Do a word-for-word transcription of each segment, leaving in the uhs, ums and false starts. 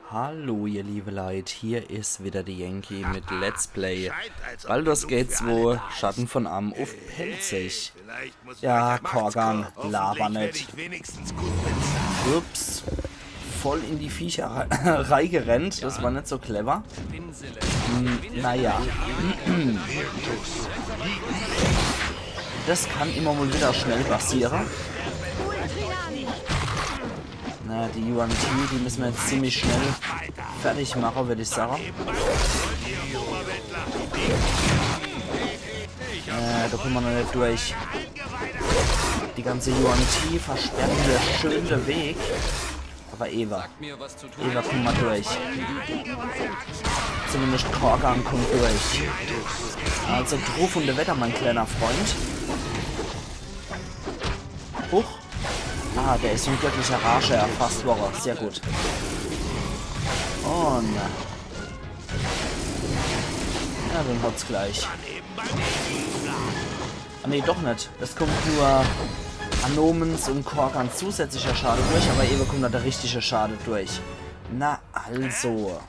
Hallo, ihr liebe Leit, hier is wieder de Yankee mit Let's Play Baldur's Gate zwei, Schatten von Amn uff Pälzisch. Ja, Korgan, laber net. Ups. Voll in die Viecher rei- reingerennt, das war net so clever. Hm, naja. Das kann immer mal wieder schnell passiere. Na, die Yuan-Ti, die müssen wir jetzt ziemlich schnell fertig machen, würde ich sagen. Äh, da kommen wir noch nicht durch. Die ganze Yuan-Ti versperren hier schön den Weg. Aber Eva, Eva, komm mal durch. Zumindest Korgan kommt durch. Also druff und weiter, mein kleiner Freund. Huch. Ah, der is in göttlicher Rage erfasst worre. Sehr gut. Und... Ja, dann haut's gleich. Ah, nee, doch net. Es kommt nur Anomens und Korgans zusätzlicher Schade durch, aber Eva kommt da der richtige Schade durch. Na also.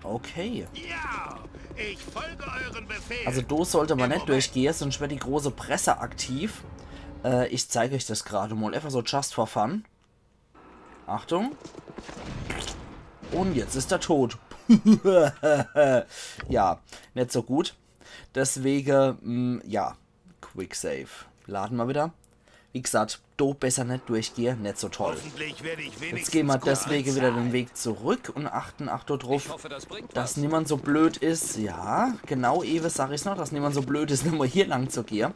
Okay. Ja, ich folge euren Befehlen. Also do sollte man net durchgehe, sonst wird die große Presse aktiv. Äh, ich zeig euch das gerade mal. Einfach so just for fun. Achtung. Und jetzt is er tot. Ja, net so gut. Deswege, mm, ja. Quick Save. Lade mer wieder. Wie gesagt, do besser net durchgehe, net so toll. Jetzt geh mer deswege wieder den Weg zurück und achten ach do druff, dass niemand so blöd is. Ja, genau, ewe sag ich's noch, dass niemand so blöd is, nochmal hier lang zu gehe.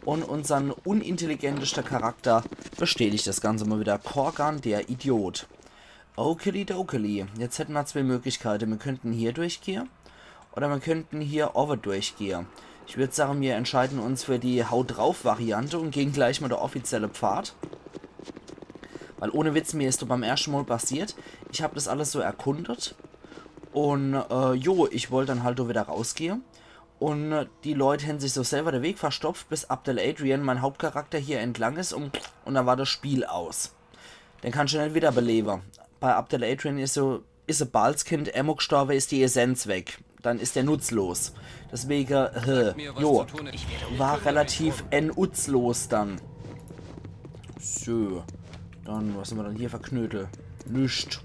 Und unsern unintelligentester Charakter bestätigt das Ganze mal wieder. Korgan, der Idiot. Okeli-dokeli. Jetzt hätten mer zwee Möglichkeite. Mir könnten hier durchgehe oder mir könnten hier owwe durchgehe. Ich würd sage, mir entscheiden uns für die Hau drauf Variante und gehen gleich mal der offizielle Pfad. Weil ohne Witz, mir is doch beim erschte Mal passiert, ich hab das alles so erkundet und, äh, jo, ich wollt dann halt do wieder rausgehe. Und, äh, die Leute hän sich so selber de Weg verstopft, bis Abdel Adrian, mein Hauptcharakter, hier entlang is und, und dann war das Spiel aus. Den kannst du net wiederbelebe. Bei Abdel Adrian is so, is sobald's Kind emol gstorbe is, die Essenz weg. Dann is der nutzlos. Deswege, äh, jo, war relativ nutzlos dann. So, dann, was hämmer dann hier für Knödel? Nüscht.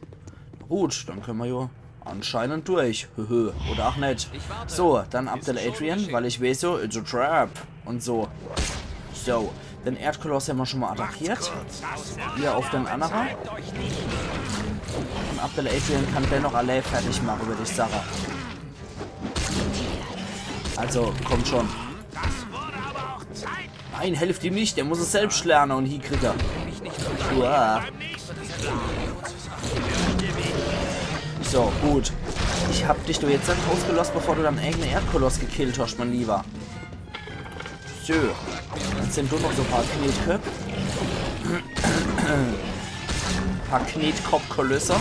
Gut, dann können mer jo anscheinend durch. Oder ach net. So, dann Abdel Adrian, weil ich weiß so, it's a trap. Und so. So, den Erdkoloss hämmer schon mal attackiert. Hier auf den annere. Und Abdel Adrian kann den noch alle fertig mache, würd ich sage. Also, kommt schon. Nein, helft ihm net, der muss es selbst lerne und hiekriege. Uah. So, gut. Ich hab dich doch jetzt net rausgeloss, bevor du dein eigene Erdkoloss gekillt hast, mein Lieber. So. Jetzt sind doch noch so paar Knetköpp. Paar Knetkopp-Kolösse.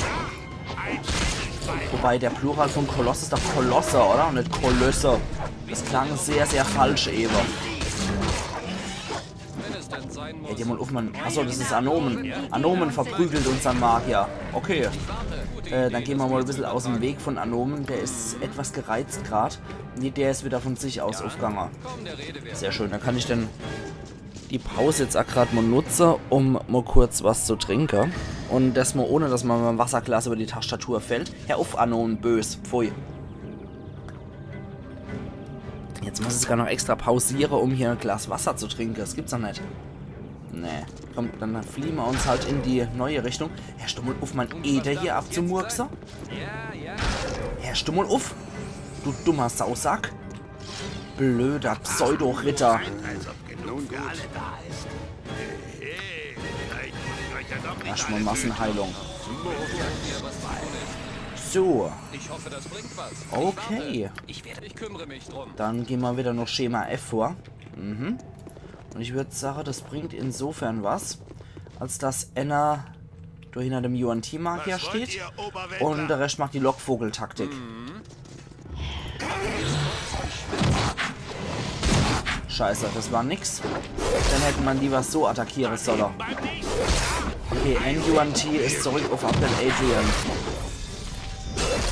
Wobei der Plural von Koloss is doch Kolosse, oder? Und net Kolösse. Das klang sehr, sehr falsch ewe. Hey, dir mal uff, Mann. Achso, das is Anomen. Anomen verprügelt unsern Magier. Okay. Äh, dann gehen mer mal e bissel aus em Weg von Anomen. Der is etwas gereizt grad. Nee, der is wieder von sich aus uffgange. Sehr schön, dann kann ich dann die Pause jetzt ach grad mal nutze, um mal kurz was zu trinke. Und das mal ohne, dass mir mein Wasserglas über die Tastatur fällt. Hör uff, Anomen, bös. Pfui. Jetzt muss ich sogar noch extra pausiere, um hier e Glas Wasser zu trinke. Das gibt's doch net. Nee. Komm, dann fliehen mer uns halt in die neue Richtung. Hörst du mal uff, mein Eder hier abzumurkse? Hörst du mal uff? Du dummer Sausack. Blöder Pseudo-Ritter. Erstmal Massenheilung. So. Okay. Dann gehen mer wieder noch Schema F vor. Mhm. Und ich würd sage, das bringt insofern was, als dass enner do hinter dem Yuan-Ti-Magier steht und der Rest macht die Lockvogeltaktik. Scheiße, das war nix. Dann hätte mer lieber so attackiere solle. Okay, en Yuan-Ti is zurück uff Abdel Adrian.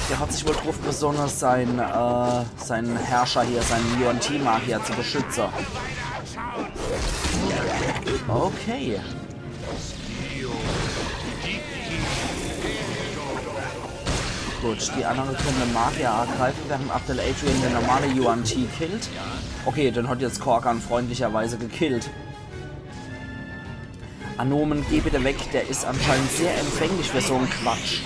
Der hat sich wohl drauf besonne, sein, äh, seinen Herrscher hier, seinen Yuan-Ti-Magier zu beschütze. Okay. Gut, die annere könne Magier angreife, während Abdel Adrian de normale Yuan-Ti killt. Okay, den hat jetzt Korgan freundlicherweise gekillt. Anomen, geh bitte weg, der is anscheinend sehr empfänglich für so en Quatsch.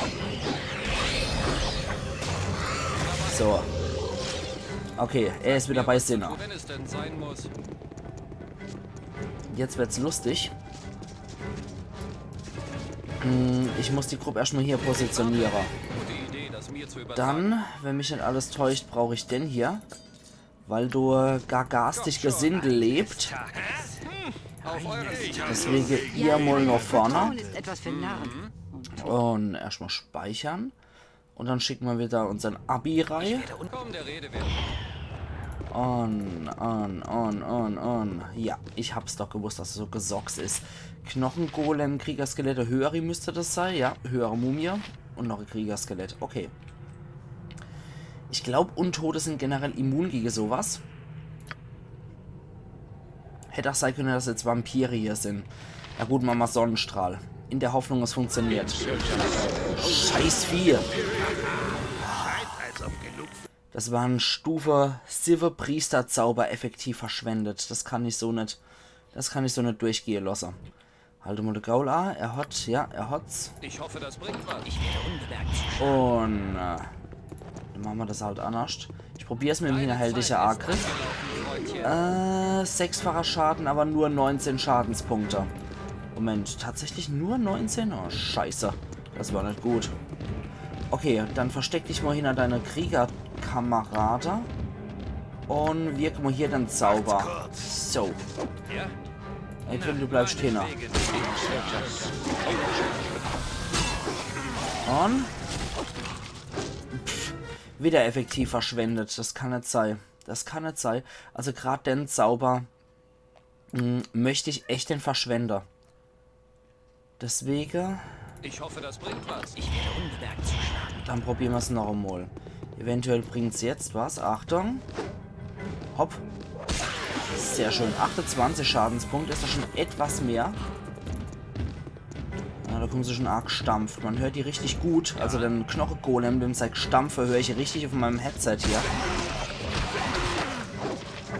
So. Okay, er is wieder bei Sinne. Wenn es denn sein muss. Jetzt wird's lustig. Hm, ich muss die Gruppe erstmal hier positioniere. Gute Idee, das mir zu übertragen. Dann, wenn mich net alles täuscht, brauch ich den hier. Weil du, äh, gar garstig Gesindel lebt. Auf eure Sicht. Deswege ihr mal nach vorne. Vertrauen ist etwas für Narren. Und erstmal speichern. Und dann schicke mer wieder unsern Abi rei. Kaum der Rede wert. On, on, on, on, on. Ja, ich hab's doch gewusst, dass es so Gesocks is. Knochengolem, Kriegerskelette, Höheri müsste das sei, ja. Höhere Mumie. Und noch e Kriegerskelett. Okay. Ich glaub, Untote sind generell immun gegen sowas. Hätt auch sei könne, dass jetzt Vampire hier sind. Na gut, mach mal Sonnenstrahl. In der Hoffnung, es funktioniert. Scheiß Vieh. Das war en Stufe siwwe Priesterzauber effektiv verschwendet. Das kann ich so net, das kann ich so net durchgehe losse. Halt mal de Gaul a. Er hat, ja, er hat's. Ich hoffe, das bringt was. Und äh, dann mache mer das halt annerscht. Ich probier's mit dem hinterhältige Angriff. Äh, sechsfacher Schaden, aber nur neunzehn Schadenspunkte. Moment, tatsächlich nur neunzehn? Oh, scheiße. Das war net gut. Okay, dann versteck dich mal hinter deine Kriegerkamerade. Und wirk mal hier den Zauber. So. Adrian, du bleibst hinne. Und? Pff, wieder effektiv verschwendet. Das kann net sei. Das kann net sei. Also grad den Zauber, mm, möcht ich echt net verschwende. Deswege, Ich hoffe, das bringt was. dann probiere mer's noch emol. Eventuell bringt's jetzt was. Achtung. Hopp. Sehr schön. Achtundzwanzig Schadenspunkte, is das schon etwas mehr. Ja, da kommen sie schon arg gestampft. Man hört die richtig gut. Also den Knochengolem, dem sei Gestampfe, hör ich richtig auf meinem Headset hier.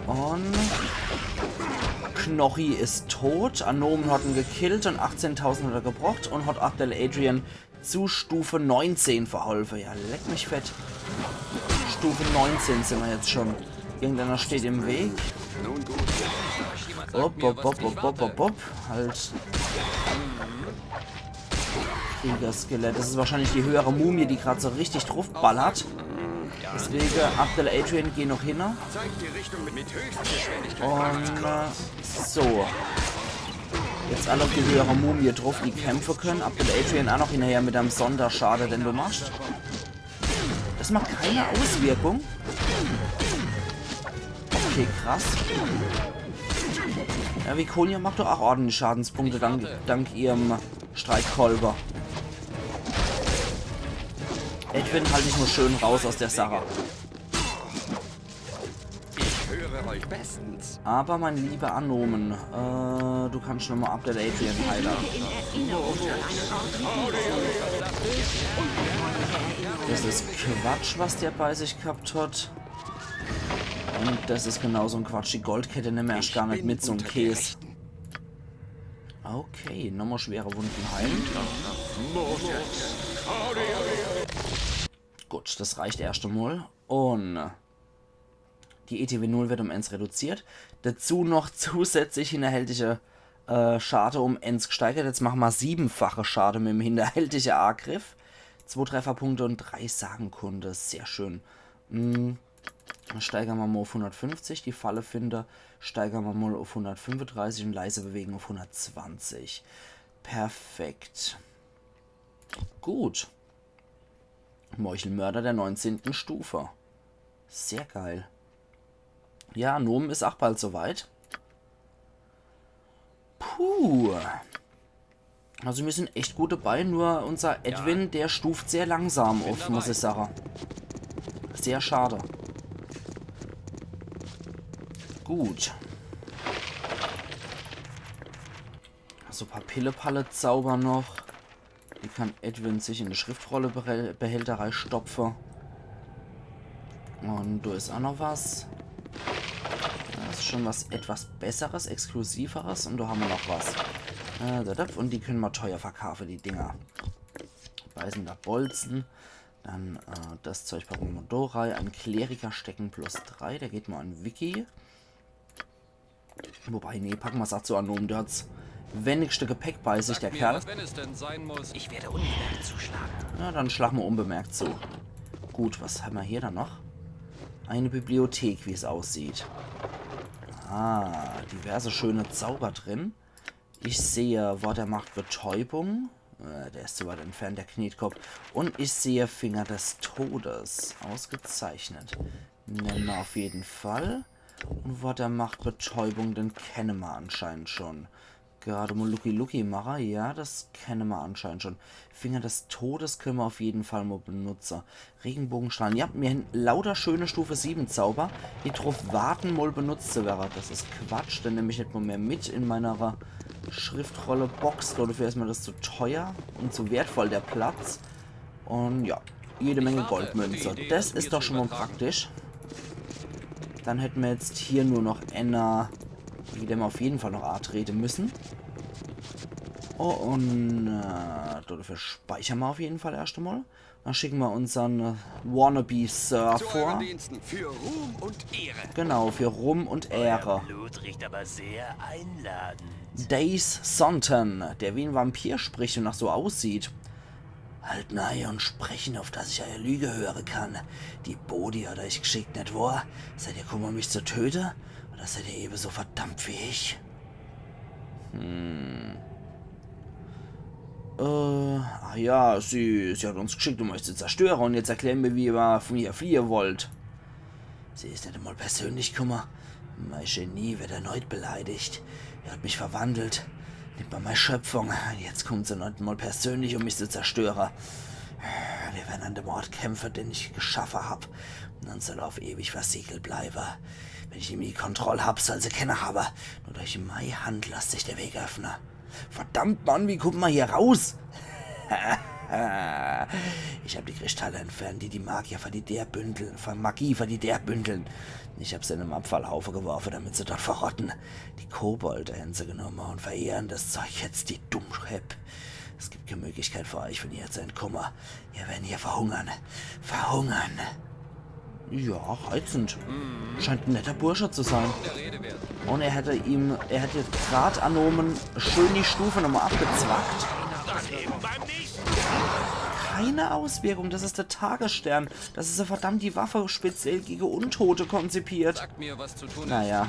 Und Knochi is tot. Anomen hat en gekillt und achtzehntausend hat er gebrocht und hat Abdel Adrian zu Stufe neunzehn verholfe. Ja, leck mich fett. Stufe neunzehn sind wir jetzt schon. Irgendeiner steht im Weg. Hopp, hopp, hopp, hopp, hopp, hopp, hopp. Halt. Kriegerskelett. Das ist wahrscheinlich die höhere Mumie, die grad so richtig draufballert. Deswege, Abdel Adrian, geh noch hin. Und äh, so. Jetzt alle auf die höhere Mumie drauf, die kämpfe können. Abdel Adrian auch noch hinterher mit einem Sonderschade, den du machst. Das macht keine Auswirkung. Okay, krass. Ja, Viconia macht doch auch ordentlich Schadenspunkte dank, dank ihrem Streitkolber. Adrian, halt dich nur schön raus aus der Sache. Ich höre euch bestens. Aber mein lieber Anomen, äh, du kannst nochmal Abdel Adrian heilen. Das ist Quatsch, was der bei sich gehabt hat. Und das ist genauso ein Quatsch. Die Goldkette nehmen wir erst gar nicht mit, so ein Käse. Okay, nochmal schwere Wunden heilen. Gut, das reicht erst einmal. Und die E T W null wird um eins reduziert. Dazu noch zusätzlich hinterhältige äh, Schade um eins gesteigert. Jetzt machen wir siebenfache Schade mit dem hinterhältige Angriff. Zwei Trefferpunkte und drei Sagenkunde. Sehr schön. Hm. Steigern wir mal auf hundertfünfzig. Die Falle finde steigern wir mal auf hundertfünfunddreißig und leise Bewegen auf hundertzwanzig. Perfekt. Gut. Meuchelmörder der neunzehnten Stufe. Sehr geil. Ja, Anomen ist auch bald soweit. Puh. Also mir sind echt gut dabei, nur unser Edwin, der stuft sehr langsam auf, muss ich sagen. Sehr schade. Gut. So paar Pille-Palle-Zauber noch. Die kann Edwin sich in de Schriftrollebehälter reistopfe. Und do is auch noch was. Das is schon was etwas Besseres, Exklusiveres. Und do haben wir noch was. Äh, da, da, und die können wir teuer verkaufen, die Dinger. Beißender Bolzen. Dann äh, das Zeug packen wir do rei. Ein Klerikerstecken plus drei. Der geht mal an Vicky. Wobei, nee, packen wir's auch zu Anomen. Der hat's wenigste Gepäck bei sich, der Kerl. Wenn es denn sein muss. Ich werde unbemerkt zuschlagen. Na, dann schlagen wir unbemerkt zu. Gut, was haben wir hier dann noch? Eine Bibliothek, wie es aussieht. Ah, diverse schöne Zauber drin. Ich sehe Wort der Macht Betäubung. Äh, der ist zu weit entfernt, der Knetkopf. Und ich sehe Finger des Todes. Ausgezeichnet. Nehmen wir auf jeden Fall. Und Wort der Macht Betäubung, den kennen wir anscheinend schon. Gerade mal Lucky Lucky mache, ja, das kennen wir anscheinend schon. Finger des Todes können wir auf jeden Fall mal benutzen. Regenbogenstrahlen, ja, wir haben lauter schöne Stufe sieben Zauber, die drauf warten, mal benutzt zu werden. Das ist Quatsch, den nehme ich nicht mal mehr mit in meiner Schriftrolle-Box. Dafür ist mir das zu teuer und zu wertvoll, der Platz. Und ja, jede Menge Goldmünze. Das ist doch schon mal praktisch. Dann hätten wir jetzt hier nur noch einer, mit dem wir auf jeden Fall noch antreten müssen. Oh, und äh, dafür speichern wir auf jeden Fall erst einmal. Dann schicken wir unseren äh, Wannabe Sir Zu vor. Euren Diensten. Für Ruhm und Ehre. Genau, für Ruhm und Ehre. Blut riecht aber sehr einladend. Days Sonton, der wie ein Vampir spricht und nach so aussieht. Halten Ei und sprechen, auf dass ich eier Lüge hören kann. Die Bodi hat euch geschickt, net wahr? Seid ihr kummer, mich zu töten? Oder seid ihr ebenso verdammt wie ich? Hm. Äh, ah ja, sie, sie hat uns geschickt, um euch zu zerstören. Und jetzt erklären wir, wie ihr von hier fliehen wollt. Sie ist net einmal persönlich kummer. Mein Genie wird erneut beleidigt. Er hat mich verwandelt. Nimmt mal meine Schöpfung. Jetzt kommt sie net einmal persönlich, um mich zu zerstören. Wir werden an dem Ort kämpfen, den ich geschaffen hab. Und dann soll er auf ewig versiegelt bleiben. Wenn ich ihm die Kontrolle hab, soll sie keine haben. Nur durch meine Hand lässt sich der Weg öffnen. Verdammt, Mann, wie kommt man hier raus? Ich hab die Kristalle entfernt, die die Magier für die Deer bündeln, für Magie für die Deer bündeln. Ich hab sie in einen Abfallhaufen geworfen, damit sie dort verrotten. Die Kobolde haben sie genommen und verehren das Zeug jetzt, die Dummköpp. Es gibt keine Möglichkeit für euch, von hier zu entkommen. Ihr werden hier verhungern. Verhungern. Ja, reizend. Scheint ein netter Bursche zu sein. Der Rede wert. Und er hätte ihm, er hätte jetzt grad Anomen schön die Stufe nochmal abgezwackt. Keine Auswirkung, das ist der Tagesstern. Das ist ja verdammt die Waffe, speziell gegen Untote konzipiert. Sagt mir, was zu tun ist. Naja.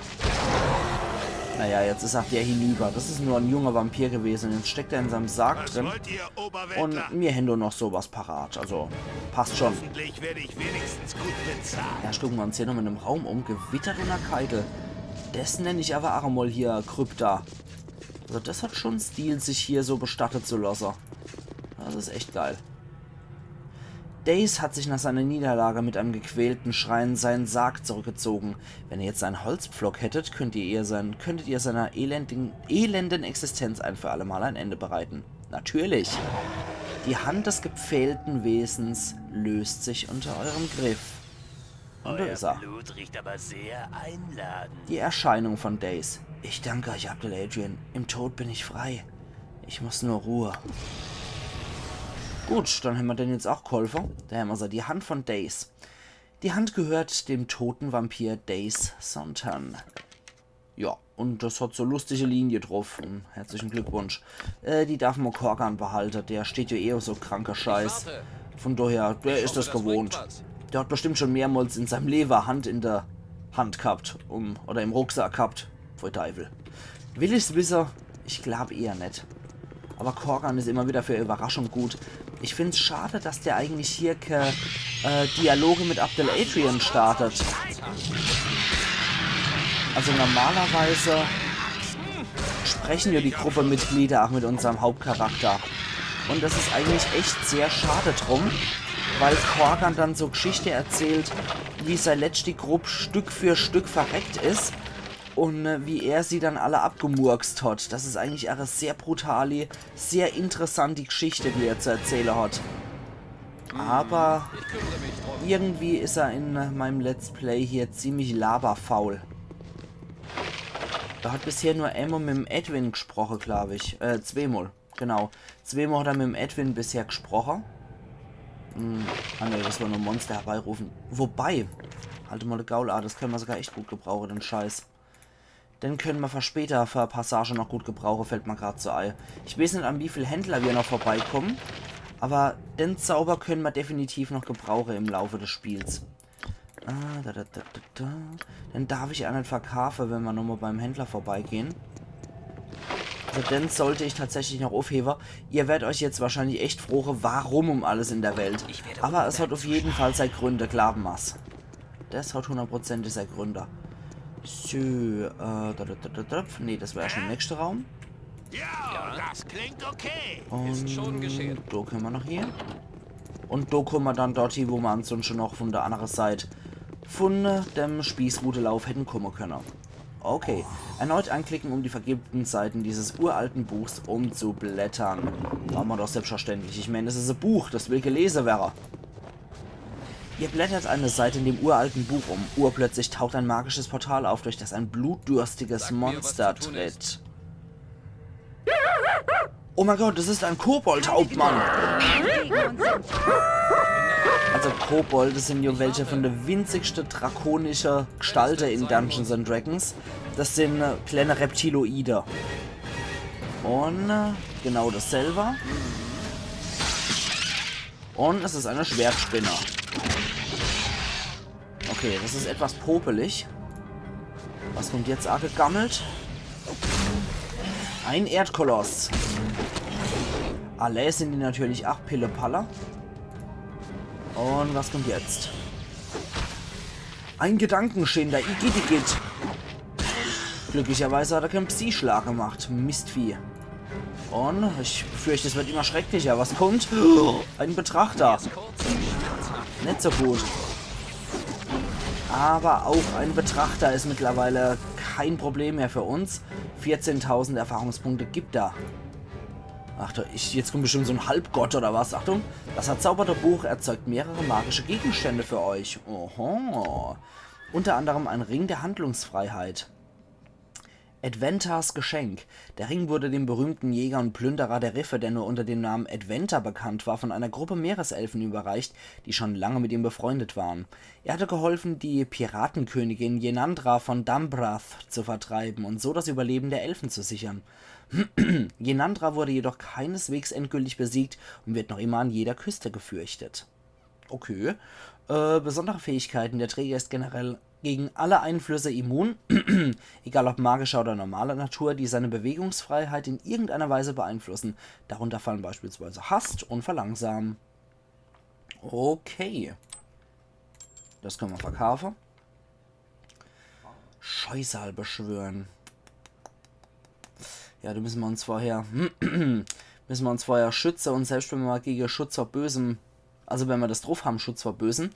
Naja, jetzt ist auch der hinüber. Das ist nur ein junger Vampir gewesen. Jetzt steckt er in seinem Sarg Was drin. wollt ihr, Und Oberweltler? Mir hän do noch sowas parat. Also, passt schon. Hoffentlich werde ich wenigstens gut bezahlt. Erst gucken wir uns hier nochmal in dem Raum um. Gewitterdunnerkeitel. Das nenn ich aber auch mal hier Krypta. Also das hat schon Stil, sich hier so bestatten zu lassen. Das ist echt geil. Days hat sich nach seiner Niederlage mit einem gequälten Schrei in seinen Sarg zurückgezogen. Wenn ihr jetzt einen Holzpflock hättet, könnt ihr, ihr sein, könntet ihr seiner elenden, elenden Existenz ein für alle Mal ein Ende bereiten. Natürlich. Die Hand des gepfählten Wesens löst sich unter eurem Griff. Und da ist er. Blut riecht aber sehr einladend. Die Erscheinung von Days. Ich danke euch, Abdel Adrian. Im Tod bin ich frei. Ich muss nur Ruhe. Gut, dann hämmer den jetzt auch geholfe. Da hämmer se die Hand von Days. Die Hand gehört dem toten Vampir Days Sontan. Ja, und das hat so lustige Linie drauf. Hm, herzlichen Glückwunsch. Äh, die darf mer Korgan behalte. Der steht ja eh auf so kranker Scheiß. Von daher, der is das gewohnt. Der hat bestimmt schon mehrmals in seinem Lewe e Hand in der Hand gehabt. Um, oder im Rucksack gehabt. Pfui Teufel. Will ich's wisse? Ich glaub eher net. Aber Korgan is immer wieder für Überraschung gut. Ich find's schade, dass der eigentlich hier ke, äh, Dialoge mit Abdel Adrian startet. Also normalerweise brechen ja die Gruppemitglieder auch mit unserem Hauptcharakter. Und das is eigentlich echt sehr schade drum, weil Korgan dann so Geschichte erzählt, wie sei letzti Grupp Stück für Stück verreckt is und äh, wie er sie dann alle abgemurkst hat. Das is eigentlich auch e sehr brutali, sehr interessanti Geschichte, die er zu erzähle hat. Aber irgendwie is er in meinem Let's Play hier ziemlich laberfaul. Er hat bisher nur emol mit dem Edwin gesproche, glaub ich. Äh, zweemol, genau. Zweemol hat er mit dem Edwin bisher gesproche. Hm, ah ne, das war nur Monster herbeirufen. Wobei, halt mal de Gaul a, das können wir sogar echt gut gebrauche, den Scheiß. Den können wir für später, für Passage noch gut gebrauche, fällt mir grad so ei. Ich weiß nit, an wie viel Händler wir noch vorbeikommen, aber den Zauber können wir definitiv noch gebrauche im Laufe des Spiels. Ah, da, da, da, da, da. Den darf ich auch nit verkaufe, wenn wir nochmal beim Händler vorbeigehen. Also den sollte ich tatsächlich noch aufhebe. Ihr werdet euch jetzt wahrscheinlich echt froge, warum um alles in der Welt. Aber es hat auf jeden Fall sei Gründe, glauben wir's. Das hat hundertprozentig sei Gründe. So, äh, da, da, da, da, da. Nee, das war ja schon der nächste Raum. Ja, das klingt okay. Und Ist schon geschehen. Da können wir noch hier. Und da kommen wir dann dort hin, wo wir ansonsten noch von der anderen Seite von äh, dem Spießrutelauf hätten kommen können. Okay, erneut anklicken, um die vergilbten Seiten dieses uralten Buchs umzublättern. Machen wir doch selbstverständlich. Ich meine, es ist ein Buch, das will gelesen werden. Ihr blättert eine Seite in dem uralten Buch um. Urplötzlich taucht ein magisches Portal auf, durch das ein blutdürstiges Sag mir, was Monster zu tun ist. tritt. Oh mein Gott, das ist ein Kobold-Hauptmann. Also Kobolde sind ja welche von der winzigste drakonische Gestalte in Dungeons and Dragons. Das sind äh, kleine Reptiloide. Und äh, genau dasselbe. Und es ist eine Schwertspinne. Okay, das ist etwas popelig. Was kommt jetzt angegammelt? Ein Erdkoloss. Alle sind die natürlich ach Pillepalle. Und was kommt jetzt? Ein Gedankenschinder, igitt, igitt. Glücklicherweise hat er keinen Psi-Schlag gemacht. Mistvieh. Und ich befürchte, es wird immer schrecklicher. Was kommt? Ein Betrachter. Nicht so gut. Aber auch ein Betrachter ist mittlerweile kein Problem mehr für uns. Vierzehntausend Erfahrungspunkte gibt er. Ach, da, ich, jetzt kommt bestimmt so ein Halbgott oder was. Achtung, das erzauberte Buch erzeugt mehrere magische Gegenstände für euch. Oho. Unter anderem ein Ring der Handlungsfreiheit. Adventas Geschenk. Der Ring wurde dem berühmten Jäger und Plünderer der Riffe, der nur unter dem Namen Adventa bekannt war, von einer Gruppe Meereselfen überreicht, die schon lange mit ihm befreundet waren. Er hatte geholfen, die Piratenkönigin Yenandra von Dambrath zu vertreiben und so das Überleben der Elfen zu sichern. Yenandra wurde jedoch keineswegs endgültig besiegt und wird noch immer an jeder Küste gefürchtet. Okay. Äh, besondere Fähigkeiten. Der Träger ist generell gegen alle Einflüsse immun, egal ob magischer oder normaler Natur, die seine Bewegungsfreiheit in irgendeiner Weise beeinflussen. Darunter fallen beispielsweise Hast und Verlangsamen. Okay. Das können wir verkaufen. Scheusal beschwören. Ja, da müssen wir uns vorher, müssen wir uns vorher schützen und selbst wenn wir gegen Schutz vor Bösem, also wenn wir das drauf haben, Schutz vor Bösem,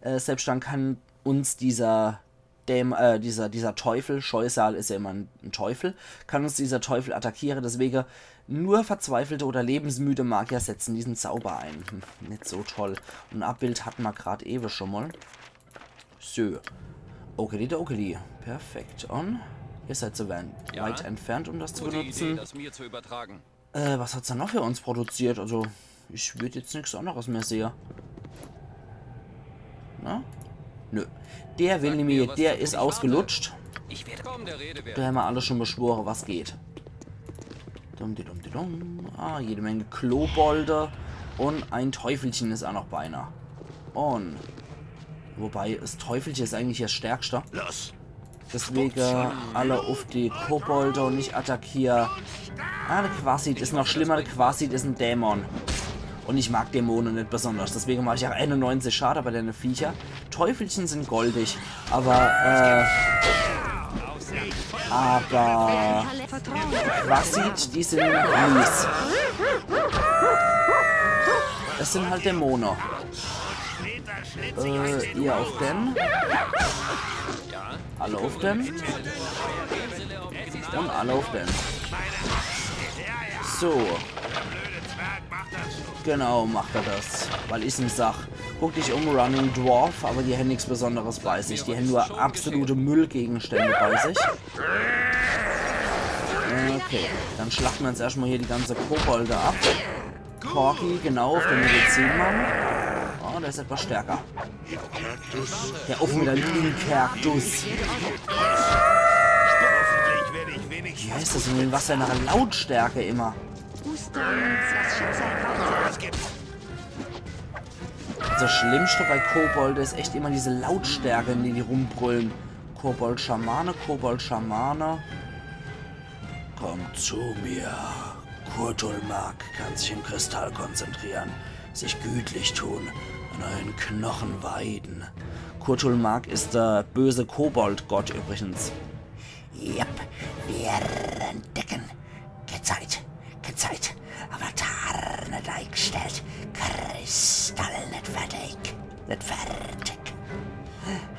äh, selbst dann kann uns dieser Däm äh, dieser, dieser Teufel, Scheusal ist ja immer ein, ein Teufel, kann uns dieser Teufel attackieren. Deswegen nur verzweifelte oder lebensmüde Magier setzen diesen Zauber ein. Hm, nicht so toll. Und Abbild hatten wir grad ewe schon mal. So. Okeli, okeli. Perfekt. Und ihr seid so weit, ja, weit entfernt, um das zu benutzen. Gute Idee, das mir zu übertragen. Äh, was hat's da noch für uns produziert? Also, ich würd jetzt nix anderes mehr sehe. Na? Nö. Der will nämlich, der is ausgelutscht. Ich werde Kaum der Rede wert. Da haben wir alle schon beschworen, was geht. Dum, di, dum, di, dum. Ah, jede Menge Klobolde. Und ein Teufelchen is auch noch bei einer. Und. Wobei, das Teufelchen is eigentlich das Stärkste. Los. Deswegen alle auf die Kobolde und nicht attackieren. Ah, der Quasit is noch schlimmer. Der Quasit is ein Dämon. Und ich mag Dämonen nicht besonders. Deswegen mache ich auch einundneunzig Schade bei den Viecher. Teufelchen sind goldig. Aber, äh, Aber Quasit, die sind mies. Es sind halt Dämonen. Äh, ihr auf den. Alle auf den. Und alle auf den. So. Genau, macht er das. Weil ich's em sag. Guck dich um, Running Dwarf, aber die hän nix Besonderes bei sich. Die hän nur absolute Müllgegenstände bei sich. Okay, dann schlachten mer jetzt erschmal hier die ganze Kobolde ab. Korgi, genau, auf den Medizinmann. Oh, der is etwas stärker. Der auf mit dem Inkertus. Wie heißt das denn? Was für eine Lautstärke immer? Das Schlimmste bei Kobolde is echt immer diese Lautstärke, in die die rumbrüllen. Kobold-Schamane, Kobold-Schamane. Kommt zu mir. Kurtulmak kann sich im Kristall konzentrieren, sich gütlich tun, an euren Knochen weiden. Kurtulmak is der böse Kobold-Gott übrigens. Yep, wir entdecken. Kä Zeit, kä Zeit. Avatar net eingestellt, Kristall net fertig. Net fertig.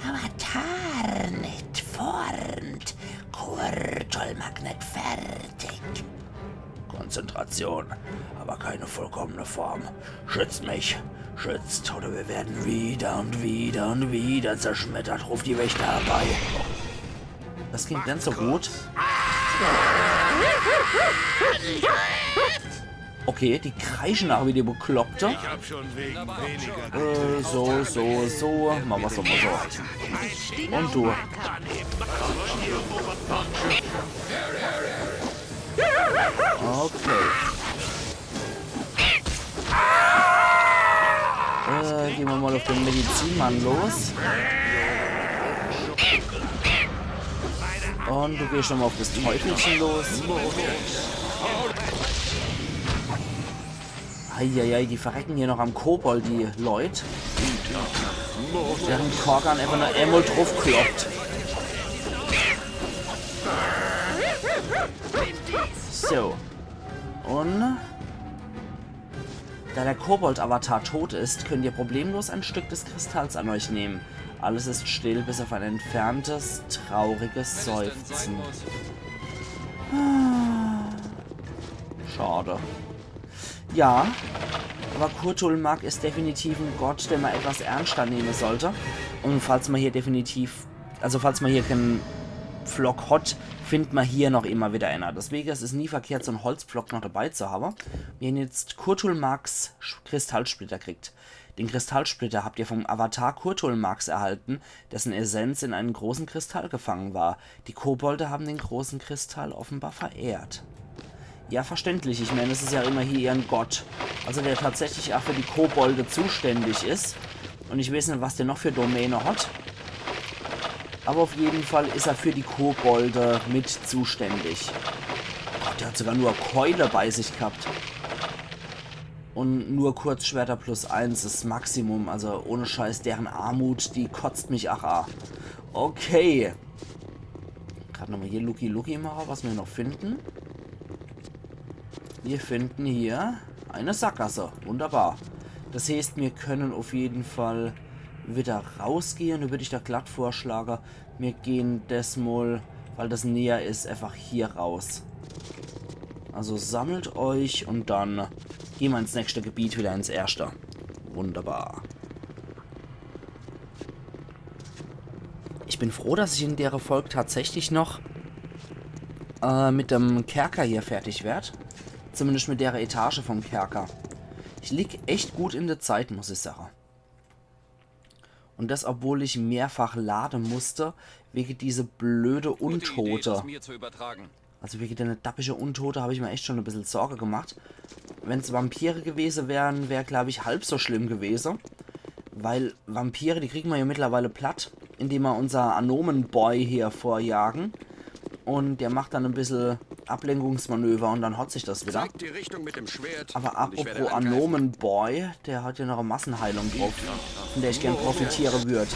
Avatar net formt, Kurtulmak net fertig. Konzentration, aber keine vollkommene Form. Schützt mich, schützt, oder wir werden wieder und wieder und wieder zerschmettert. Ruft die Wächter herbei. Das klingt net so gut. Okay, die kreischen auch wie die Bekloppte. Ich hab schon wegen weniger. Äh, so, so, so. Mach was so, mach so. Und du. Okay. Äh, gehen wir mal auf den Medizinmann los. Und du gehst nochmal auf das Teufelchen los. Eieiei, die verrecken hier noch am Kobold, die Leut. Während Korgan einfach nur einmal draufkloppt. So. Und da der Kobold-Avatar tot ist, könnt ihr problemlos ein Stück des Kristalls an euch nehmen. Alles ist still, bis auf ein entferntes, trauriges Seufzen. Schade. Ja, aber Kurtulmak ist definitiv ein Gott, den man etwas ernster nehmen sollte. Und falls man hier definitiv, also falls man hier keinen Pflock hat, findet man hier noch immer wieder einer. Deswegen ist es nie verkehrt, so einen Holzpflock noch dabei zu haben. Wir haben jetzt Kurtulmaks Sch- Kristallsplitter kriegt. Den Kristallsplitter habt ihr vom Avatar Kurtulmaks erhalten, dessen Essenz in einem großen Kristall gefangen war. Die Kobolde haben den großen Kristall offenbar verehrt. Ja, verständlich. Ich meine, es ist ja immerhin ihren Gott. Also der tatsächlich auch für die Kobolde zuständig ist. Und ich weiß nicht, was der noch für Domäne hat. Aber auf jeden Fall ist er für die Kobolde mit zuständig. Gott, der hat sogar nur Keule bei sich gehabt. Und nur Kurzschwerter plus eins ist Maximum. Also ohne Scheiß, deren Armut, die kotzt mich ach a. Okay. Grad nochmal hier Lucky Lucky mache, was wir noch finden. Wir finden hier eine Sackgasse. Wunderbar. Das heißt, wir können auf jeden Fall wieder rausgehen. Da würde ich da glatt vorschlagen, wir gehen desmal, weil das näher ist, einfach hier raus. Also sammelt euch und dann gehen wir ins nächste Gebiet wieder, ins erste. Wunderbar. Ich bin froh, dass ich in der Folge tatsächlich noch äh, mit dem Kerker hier fertig werd. Zumindest mit der Etage vom Kerker. Ich lieg echt gut in der Zeit, muss ich sagen. Und das, obwohl ich mehrfach laden musste, wegen diese blöde Untote. Also wegen der dappische Untote habe ich mir echt schon ein bisschen Sorge gemacht. Wenn's Vampire gewesen wären, wär, glaub ich, halb so schlimm gewesen. Weil Vampire, die kriegen wir ja mittlerweile platt, indem wir unser Anomen-Boy hier vorjagen. Und der macht dann ein bisschen Ablenkungsmanöver und dann hat sich das wieder. Zeigt die Richtung mit dem Schwert. Aber und ich werde apropos angreifen. Anomen-Boy, der hat ja noch eine Massenheilung drauf, von der ich gern profitieren würd.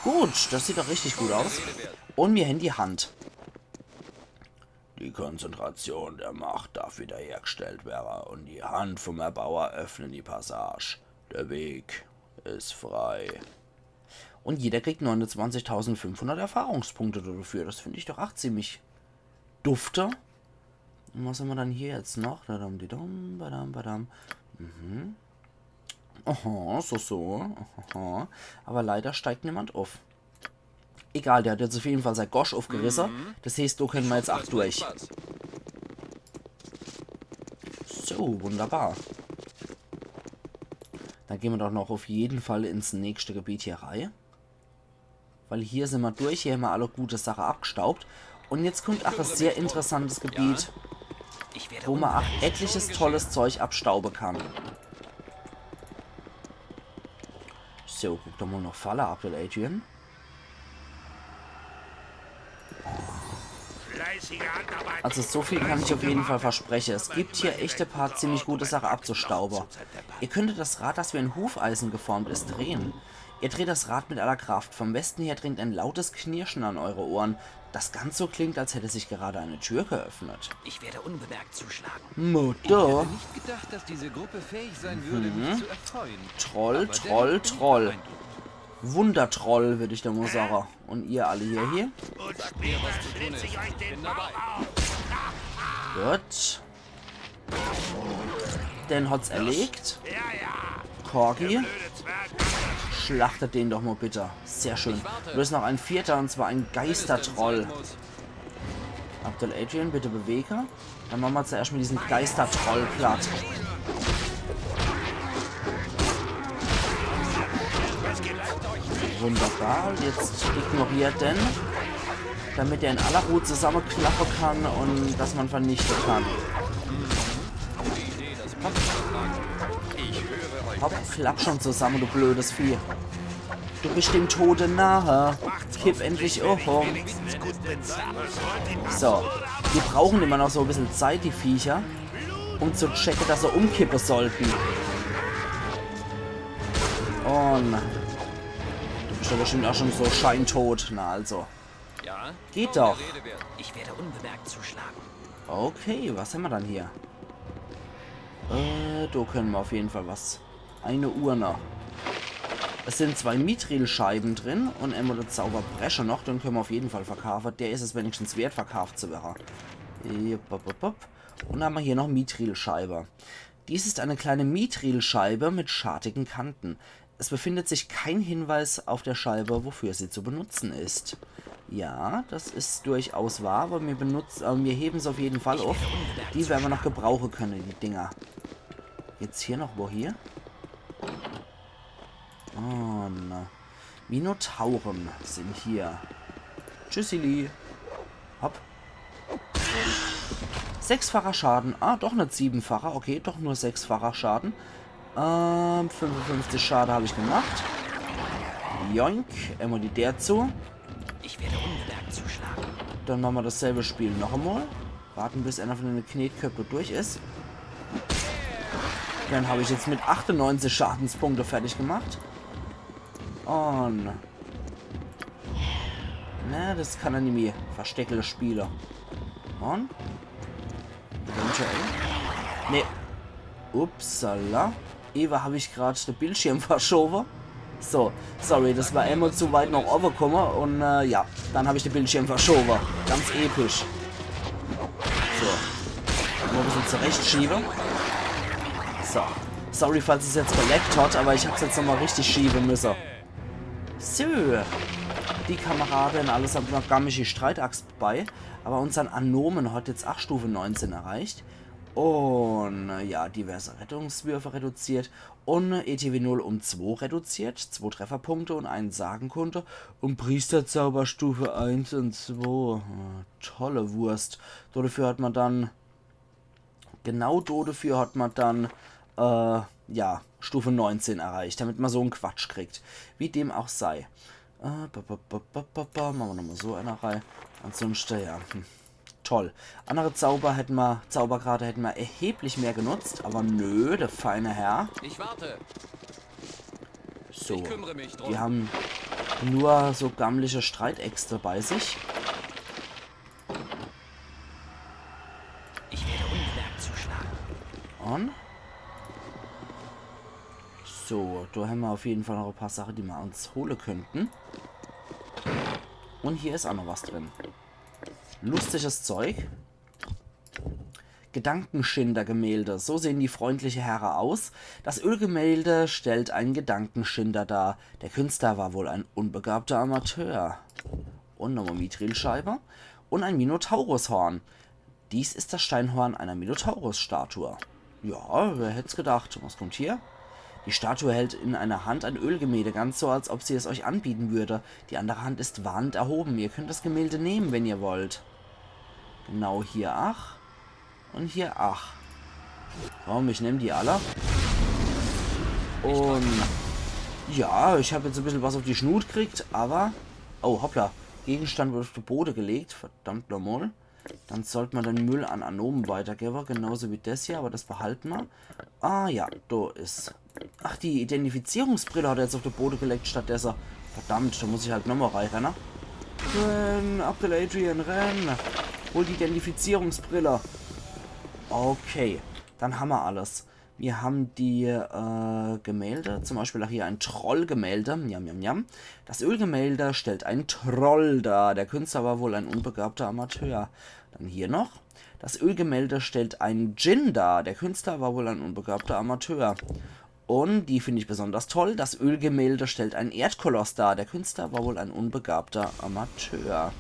Gut, das sieht doch richtig gut aus. Und mir haben die Hand. Die Konzentration der Macht darf wiederhergestellt werre und die Hand vom Erbauer öffne die Passage. Der Weg is frei. Und jeder kriegt neunundzwanzigtausendfünfhundert Erfahrungspunkte dafür. Das find ich doch ach ziemlich dufte. Und was hämmer dann hier jetzt noch? Badam, didum, badam, badam. Mhm. Aha, so, so. Aha. Aber leider steigt niemand auf. Egal, der hat jetzt auf jeden Fall sei Gosch aufgerisse. Das heißt, do könne mer jetzt ach durch. So, wunderbar. Dann gehn mer doch noch auf jeden Fall ins nächste Gebiet hier rei. Weil hier sin mer durch, hier hämmer alle gute Sache abgestaubt. Und jetzt kommt ach e sehr interessantes Gebiet, wo mer ach etliches tolles Zeug abstaube kann. So, guck doch mal noch Falle ab, der Adrian. Also so viel kann ich auf jeden Fall verspreche. Es gibt hier echt e paar ziemlich gute Sache abzustaube. Ihr könntet das Rad, das wie ein Hufeisen geformt ist, drehen. Ihr dreht das Rad mit aller Kraft. Vom Westen her dringt ein lautes Knirschen an eure Ohren. Das ganz so klingt, als hätte sich gerade eine Tür geöffnet. Ich werde unbemerkt zuschlagen. Mutter. Ich hätte nicht gedacht, dass diese Gruppe fähig sein würde, mich zu erfreuen. Troll, Troll, Troll. Wundertroll, würd ich da mal sagen. Und ihr alle hier, hier. Und später schlitze ich euch den Bauch auf. Gut. Den hat's erlegt. Corgi. Schlachtet den doch mal bitte. Sehr schön. Du bist noch ein vierter, und zwar ein Geistertroll. Abdel Adrian, bitte bewege. Dann mache mer zuerscht mal diesen Geistertroll platt. Wunderbar, jetzt ignoriert den, damit er in aller Ruhe zusammenklappen kann und dass man vernichten kann. Hopp, klapp schon zusammen, du blödes Vieh. Du bist dem Tode nahe. Kipp endlich um. So, die brauchen immer noch so e bissel Zeit, die Viecher, um zu checken, dass sie umkippen sollten. Und du bist ja bestimmt auch schon so scheintot. Na also. Ja? Geht doch. Ich werde unbemerkt zuschlagen. Okay, was hämmer dann hier? Äh, do könne mer auf jeden Fall was. Eine Urne. Es sind zwei Mithril-Scheiben drin und einmal der Zauberbrecher noch, den könne mer auf jeden Fall verkaufen. Der is es wenigstens wert, verkauft zu werre. Jupp, bup, bup, bup. Und dann hämmer hier noch Mithril-Scheibe. Dies ist eine kleine Mithril-Scheibe mit schartigen Kanten. Es befindet sich kein Hinweis auf der Scheibe, wofür sie zu benutzen ist. Ja, das ist durchaus wahr, aber wir benutzen, äh, wir heben sie auf jeden Fall auf. Die werden wir noch gebrauchen können, die Dinger. Jetzt hier noch wo hier? Oh, na. Minotauren sind hier. Tschüssili. Hopp. Sechsfacher Schaden. Ah, doch net siebenfacher. Okay, doch nur sechsfacher Schaden. Ähm, fünfundfünfzig Schade hab ich gemacht. Joink. Einmal die der zu. Ich werde unbemerkt zuschlagen. Dann mache mer dasselbe Spiel noch einmal. Warten, bis einer von den Knetköppe durch is. Den hab ich jetzt mit achtundneunzig Schadenspunkte fertig gemacht. Und... Ne, das kann er nimmi versteckele spiele. Und? Eventuell. Nee. Upsala. Ewe hab ich grad de Bildschirm verschobe. So, sorry, das war einmal zu weit nach oben gekommen und, äh, ja, dann hab ich de Bildschirm verschobe. Ganz episch. So. Mal e bissel zurechtschiebe. So. Sorry, falls es jetzt gelaggt hat, aber ich hab's jetzt nochmal richtig schiebe müsse. So. Die Kamerade und alles hat noch gar nicht die Streitaxt bei. Aber unsern Anomen hat jetzt ach Stufe neunzehn erreicht. Und, äh, ja, diverse Rettungswürfe reduziert. Und E T W null um zwei reduziert. Zwei Trefferpunkte und einen Sagenkunde. Und Priesterzauber Stufe eins und zwei. Äh, tolle Wurst. Dodefür hat man dann Genau dodefür hat man dann, äh, ja, Stufe neunzehn erreicht, damit man so en Quatsch kriegt. Wie dem auch sei. Äh, ba, ba, ba, ba, ba, ba. Mache mer nochmal so einer rei. Ansonsten, ja, hm. Toll. Andere Zauber hätte mer, Zaubergrade hätte mer erheblich mehr genutzt, aber nö, der feine Herr. Ich warte. So, ich kümmere mich drum. Die haben nur so gammliche Streitäxte bei sich. Do hämmer uff jeden Fall noch e paar Sache, die mer uns hole könnten. Un hier is ach noch was drin. Lustiges Zeug. Gedankenschindergemälde. So sehen die freundliche Herre aus. Das Ölgemälde stellt einen Gedankenschinder dar. Der Künstler war wohl ein unbegabter Amateur. Un nochmal Mithrilscheibe. Un ein Minotaurushorn. Dies ist das Steinhorn einer Minotaurus-Statue. Ja, wer hätt's gedacht? Was kommt hier? Die Statue hält in einer Hand ein Ölgemälde, ganz so, als ob sie es euch anbieten würde. Die andere Hand ist warnend erhoben. Ihr könnt das Gemälde nehmen, wenn ihr wollt. Genau hier ach. Un hier ach. Komm, ich nemm die alle. Un ja, ich hab jetzt e bissel was uff die Schnut kriegt, awwer... Oh, hoppla. Gegenstand wurde uff de Bode gelegt. Verdammt nochmal. Dann sollt mer den Müll an Anomen weitergewwe, genauso wie des hier, awwer des behalte mer. Ah ja, do is... Ach, die Identifizierungsbrill hat er jetzt uff de Bode gelegt stattdesse. Verdammt, do muss ich halt nochmal reirenne. Renn, Abdel Adrian, renn. Hol die Identifizierungsbrill. Okay, dann hämmer alles. Mir hän die äh, Gemälde, zum Beispiel ach hier e Trollgemälde. Njam, njam, njam. Das Ölgemälde stellt einen Troll dar. Der Künstler war wohl ein unbegabter Amateur. Dann hier noch. Das Ölgemälde stellt einen Djinn dar. Der Künstler war wohl ein unbegabter Amateur. Un die find ich besonders toll. Das Ölgemälde stellt einen Erdkoloss dar. Der Künstler war wohl ein unbegabter Amateur.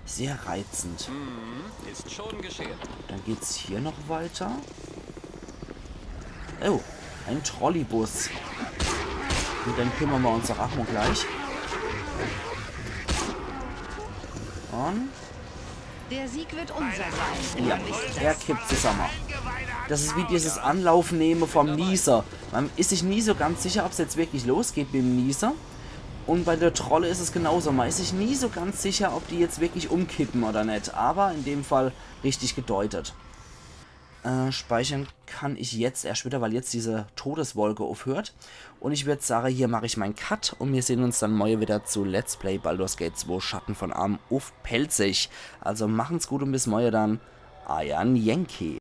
Sehr reizend. Ist schon geschehen. Dann geht's hier noch weiter. Oh, e Trolleybus. Un den kümmere mer uns doch ach mol gleich. Un Der Sieg wird unser sein. ja, er kippt zusamme. Des is wie dieses Anlaufnehme vom Nieser. Mer is sich nie so ganz sicher, ob's jetzt wirklich losgeht mit em Nieser. Un bei de Trolle is es genauso. Mer is sich nie so ganz sicher, ob die jetzt wirklich umkippe oder net. Awwer in dem Fall richtig gedeutet. Äh, speichere kann ich jetzt erscht widder, weil jetzt diese Todeswolke uffhört. Un ich würd sage, hier mach ich mein Cut un mir sehn uns dann morje widder zu Let's Play Baldur's Gate zwei Schatten von Amn uff Pälzisch. Also machen's gut un bis morje dann. Eier Yankee.